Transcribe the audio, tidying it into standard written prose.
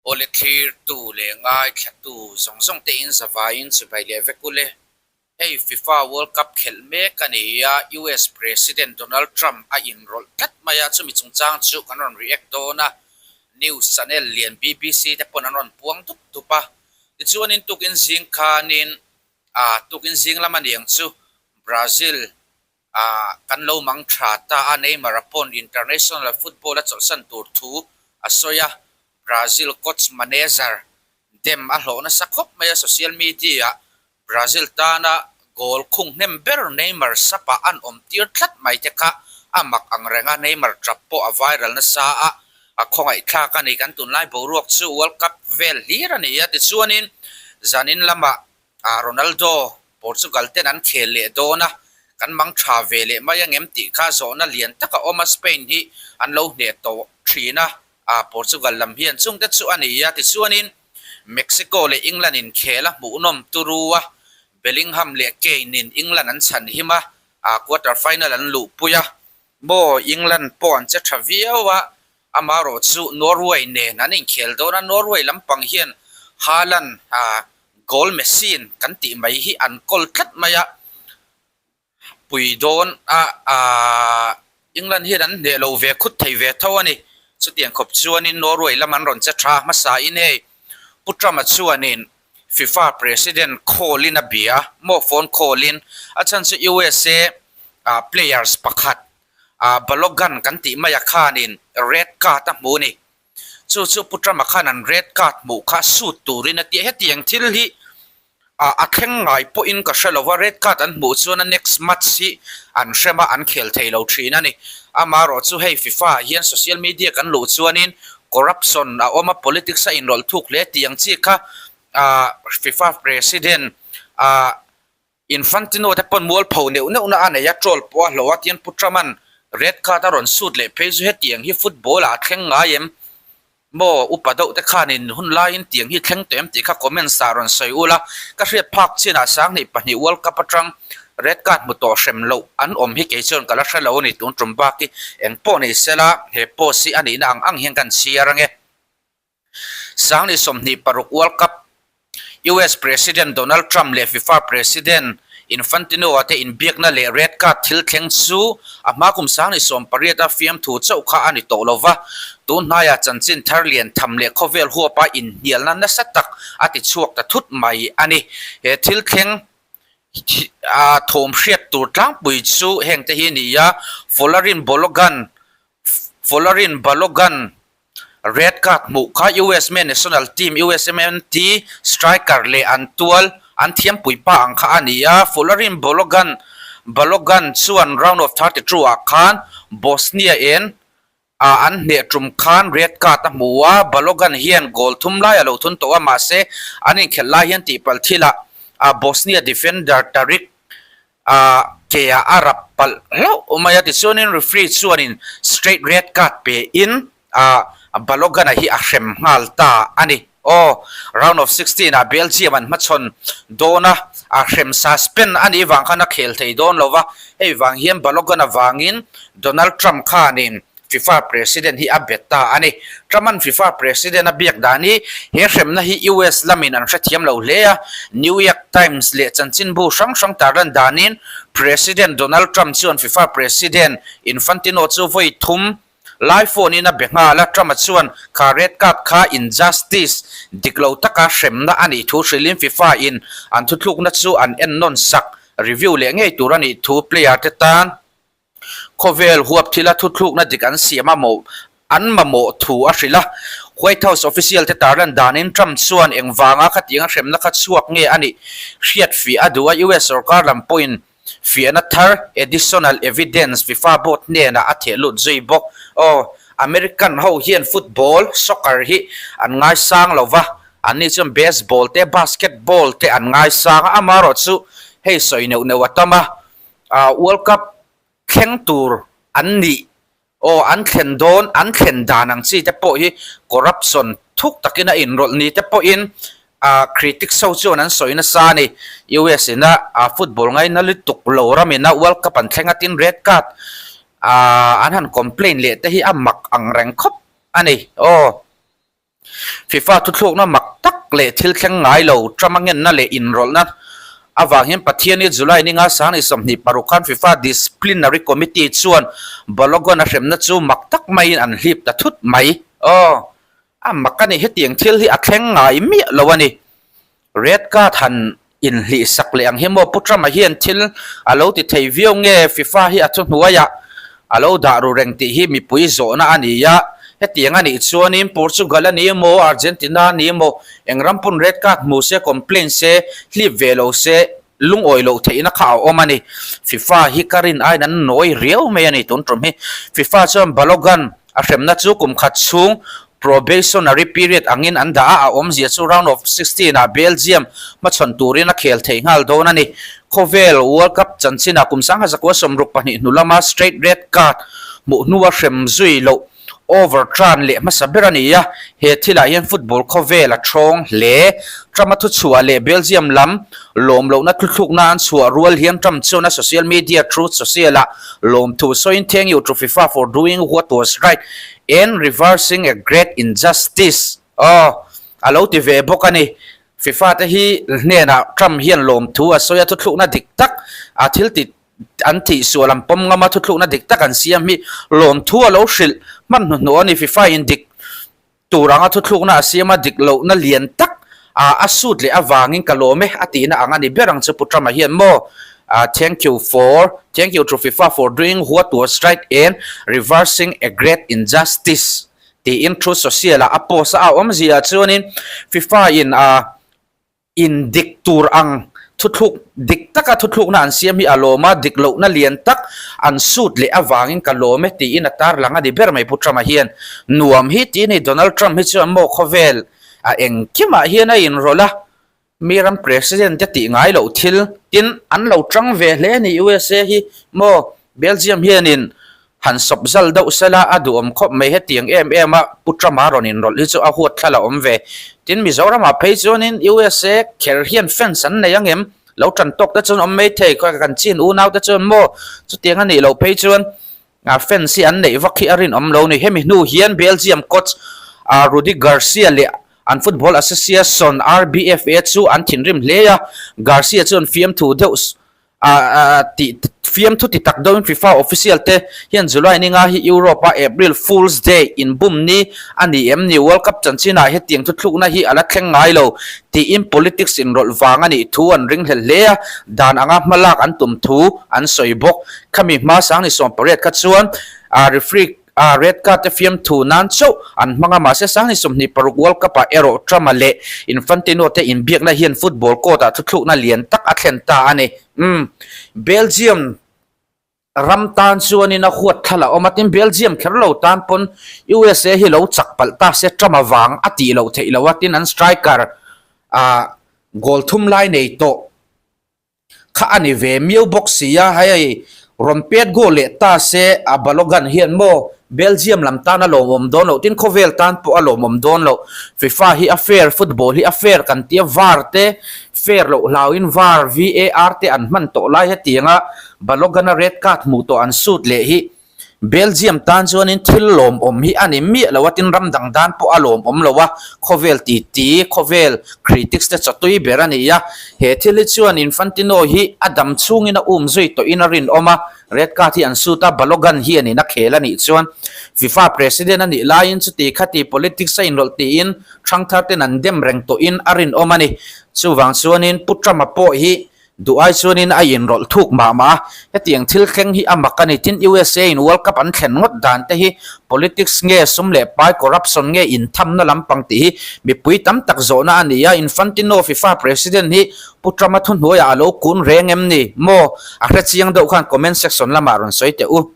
Awle thlirtu leh ngaithlatu zawng zawng te in zavaiin chibai leh vek ule. Hei FIFA World Cup khelh mek a ni a, US President Donald Trump a inrawlh tlat mai a, chumi chungchang chu kan rawn react dawn a, news channel lian BBC te pawn an rawn puang dup dup a. Tichuanin tukin zing khanin ah tukin zing lam a niang chu Brazil ah kan lo mang tha ta a, Neymar a pawn international football a chawlhsan tur thu a sawi a, Brazil coach manager dem a hlawh nasa khawp mai a, social media ah Brazil tana goal khung hnem ber Neymar sapa an awm tir tlat mai te kha a mak ang reng a, Neymar tap pawh a viral nasa a, a khawngaihthlak a ni. Kan tunlai boruak chu World Cup vel hlir a ni a, tichuanin zanin lamah Ronaldo Portugal ten an khel leh dawn a, kan mang tha ve leh mai angem tih kha zawhna lian tak a awm a, Spain hi an lo hneh tawh thin a, Portugal lam hian chungte chu a ni a, tichuanin Mexico leh England inkhel a hmuhnawm turu a, Bellingham leh Kane in England an chhan him a, quarter final an luhpui a, maw England pawh an che tha viau a, amarawh chu Norway nen an inkhel dawn a, Norway lampang hian Haaland goal machine kan tih mai hi an kawl tlat mai a. pui dawn a aaa England hian an hneh lo ve khut thei ve tho a ni. Chutiang khawp chuanin Norway lam an rawn che tha hmasa in hei Pu Trump-a chuanin FIFA President call in a bia maw phone call in a chhan chu USA ah players pakhat ah Balogun kan tih mai a khanin red card a hmu a ni. Chu chu Pu Trump-a khan an red card hmuh kha suit turin a ti a, hetiang thil hi a thleng ngai pawhin ka hre lo va, red card an hmuh chuan a next match hi an hrem a, an khel thei lo thin a ni. Amaherawh chu hei FIFA ah hian social media kan luh chuanin corruption a awm a, politics a inrawlh thuk hle tih ang chi kha FIFA president Infantino te pawn mualpho neuh neuh na a nei a, troll pawh a hlawh a, tihian Pu Trump-a'n red card a rawn shoot leh phei chu hetiang hi football ah a thleng ngai em? Maw upa deuh te khanin hun laiin tiang hi thleng tawh em tih kha comments ah rawn sawi ula, ka hriat phak chinah 2002 World Cup atang red card hmu tawh hrem loh an awm hi kei chuan ka la hre lo a ni tun tum bak hi eng pawh ni sela he post hi a nihna ang ang hian kan chhiar ange. 2026 World Cup US President Donald Trump leh FIFA President Infantino-a te inbiakna leh red card thil thleng chu a hma kum 2018 a fiamthu chauh kha a ni tawh lo va, tun hnaiah chanchin thar lian tham leh khawvel huapa inhnialna nasa tak a ti chhuak ta thut mai a ni. He thil thleng thawm hriat tur tlangpui chu hengte hi a ni a, Folarin Balogun, Folarin Balogun Red card hmuh kha US men national team USMNT striker leh an tual an thiampui pa ang kha a ni a, Folarin Balogun Balogun chuan round of 32 ah khan Bosnia in ah an hneh tum khan red card a hmu a, Balogun hian goal thum lai a lo thun tawh a mahse an inkhelh lai hian tihpalh thilah Bosnia defender Tarik A ke ah a rap palh hlauh mai a, tichuanin referee chuanin straight red card pe in a Balogun-a hi a hrem nghal ta a ni. Aw, round of 16 ah Belgium an hmachhawn dawn a, a hrem suspend a nih vang khan a khel thei dawn lo va, hei vang hian Balogun-a vangin Donald Trump khanin FIFA President hi a bet ta a ni. Trump-a'n FIFA President a biak dan hi he hremna hi US lamin an hrethiam lo hle a, New York Times leh chanchinbu hrang hrang tarlan danin President Donald Trump chuan FIFA President Infantino chu vawi thum lai phone-in a be nghal a, Trump-a chuan kha red card kha injustice, dik lo taka hremna a nih thu hrilhin FIFA-in an thuthlukna chu an ennawn sak, review, leh ngei tur a nih thu player te tan Khawvel huap thila thuthlukna dik an siam a mawh an mamawh thu a hrilh a. White House official te tarlan danin Trump chuan engvanga khatianga hremna kha chhuak nge a nih hriat fiah a duh a, US sorkar lam pawhin fiahna thar additional evidence FIFA board hnenah a theh lut zui bawk. Aw, American ho hian football, soccer, hi an ngaisang lo va, anni chuan baseball te basketball te an ngaisang a, amaherawhchu hei sawi neuh neuh a tam a, World Cup thleng tur an nih aw an thlen dawn an thlen dan ang chi te pawh hi corruption thuk takin a inrawlh ni te pawhin critics ho chuan an sawi nasa a ni. US ina football ngaina lutuk lo ramina World Cup an thleng a tin red card an han complain leh te hi a mak ang reng khawp a ni aw. FIFA thuthlukna mak tak leh thil thleng ngai lo Trump-a ngenna leh inrawlhna avang hian Pathianni July ninga 2026 khan FIFA Disciplinary Committee chuan Balogun-a hremna chu mak tak maiin an hlip ta thut mai. Aw, a mak a ni, hetiang thil hi a thleng ngai miah lo a ni. Red card han inhlih sak leh ang hi maw? Pu Trump-a hian thil a lo ti thei viau nge FIFA hi a thuhnuaiah a lo dah ru reng tih hi mipui zawhna a ni a. Hetiang a nih chuanin Portugal a ni emaw, Argentina a ni emaw, eng ram pawn red card hmu se, complain se, hlip ve lo se, lungawi loh theihna kha a awm a ni. FIFA hi ka rin aiin an nawi riau mai a ni tun tum hi. FIFA chuan Balogun A hremna chu kum khat chhung probationary period angin an dah a, a awmzia chu round of 16 ah Belgium hmachhawn turin a khel thei nghal dawn a ni. Khawvel World Cup chanchinah kum 1962 hnu lama straight red card hmuh hnua hrem zui loh overturn leh hmasa ber a ni a, he thilah hian football khawvel a thawng hle. Trump-a thuchhuah leh Belgium lam lawm lohna thuthlukna an chhuah rual hian Trump chuan a social media Truth Social-ah lawmthu sawiin Thank you to FIFA for doing what was right and reversing a great injustice aw a lo ti ve bawk a ni. FIFA te hi hnenah Trump hian lawmthu a sawi a, thuthlukna dik tak a thil ti an tih sual an pawm ngam a, thuthlukna dik tak an siam hi lawmthu a lo hrilh hman hnuhnawh a ni. FIFA in dik Tur anga thuthlukna a siam a dik lohna lian tak a sut leh avangin ka lawm e a tihna ang a ni ber ang chu Pu Trump-a hian maw Thank you for Thank you to FIFA for doing what was right and reversing a great injustice tiin Truth Social-ah a post a, a awmzia chuanin FIFA in a In dik tur ang thuthluk dik taka thuthlukna an siam hi a lawm a, dik lohna lian tak an sut leh avangin ka lawm e tiin a tarlang a ni ber mai Pu Trump-a hian. Nuam hi tih a ni, Donald Trump hi chuan maw khawvel a engkimah hian a inrawlh a, mi ram president te tih ngai loh thil tin an lo tang ve hle a ni USA hi maw Belgium hianin han sawp zal deuh sela a duhawm khawp mai hetiang em em a Pu Trump-a rawn inrawlh hi chu a huat thla la awm ve. Tin Mizoramah phei chuanin USA kher hian fans an nei ang em? Lo tan tawk te chuan awm mai thei kan chin unau te chuan maw chutiang a nih loh phei chuan fans hi an neih vak hi a rinawm lo ni. Hemi hnu hian Belgium coach Rudi Garcia leh an Football Association, RBFA, chu an thinrim hle a, Garcia chuan fiamthu deuh tih fiamthu ti tak deuhin FIFA official te hian July ninga hi Europe a April Fool's Day inbum ni a ni em ni? World Cup chanchinah hetiang thuthlukna hi a la thleng ngai lo tiin politics inrawlh vang a nih thu an ringhlel hle a, dan anga hmalak an tum thu an sawi bawk. Khami hma 2018 kha chuan referee A red card te fiamthu nan chauh an hmang a, mahse 2026 World Cup ah erawh Trump-a leh Infantino te inbiakna hian football court ah thuthlukna lian tak a thlen ta a ni. Umm. Belgium ram tan chuanin a huat thla la awm a, tin Belgium kher lo tan pawn USA hi lo chak palh ta se Trump-a vang a tih loh theih loh a, tin an striker ah goal thum lai nei tawh. Kha a ni ve miau bawk si a, hei rawn pet goal leh ta se a Balogun hian maw Belgium lam tan a lawmawm dawn loh tin khawvel tan pawh a lawmawm dawn loh. FIFA hi a fair, football hi a fair kan tia var te fair loh hlauhin var, VAR te an hman tawh lai hetianga Balogun a red card hmuh tawh an sut leh hi Belgium tan chuanin thil lawmawm hi a ni miah lo a, tin ram dang dan pawh a lawmawm lo a, khawvel titi, khawvel critics te chawtui ber a ni a. He thil hi chuan Infantino hi a dam chhungin a um zui tawhin a rinawm a, red card hi an sut a, Balogun hianin a khel a nih chuan FIFA president a nih laiin chuti khati politics a inrawlh tiin ṭhangthar ten an dem reng tawhin a rinawm a ni. Chuvang chuanin Pu Trump-a pawh hi Duh ai chuanin a inrawlh thuk mah mah a, hetiang thil thleng hi a mak a ni. Tin, USA in World Cup an thlen ngawt dan te hi politics nge sum leh pai corruption nge inthamna lampang tih hi mipui tam tak zawhna a ni a. Infantino FIFA President hi Pu Trump-a thuhnuaiah a lo kun reng em ni? Maw? A hre chiang deuh khan comment section lamah rawn sawi teh u.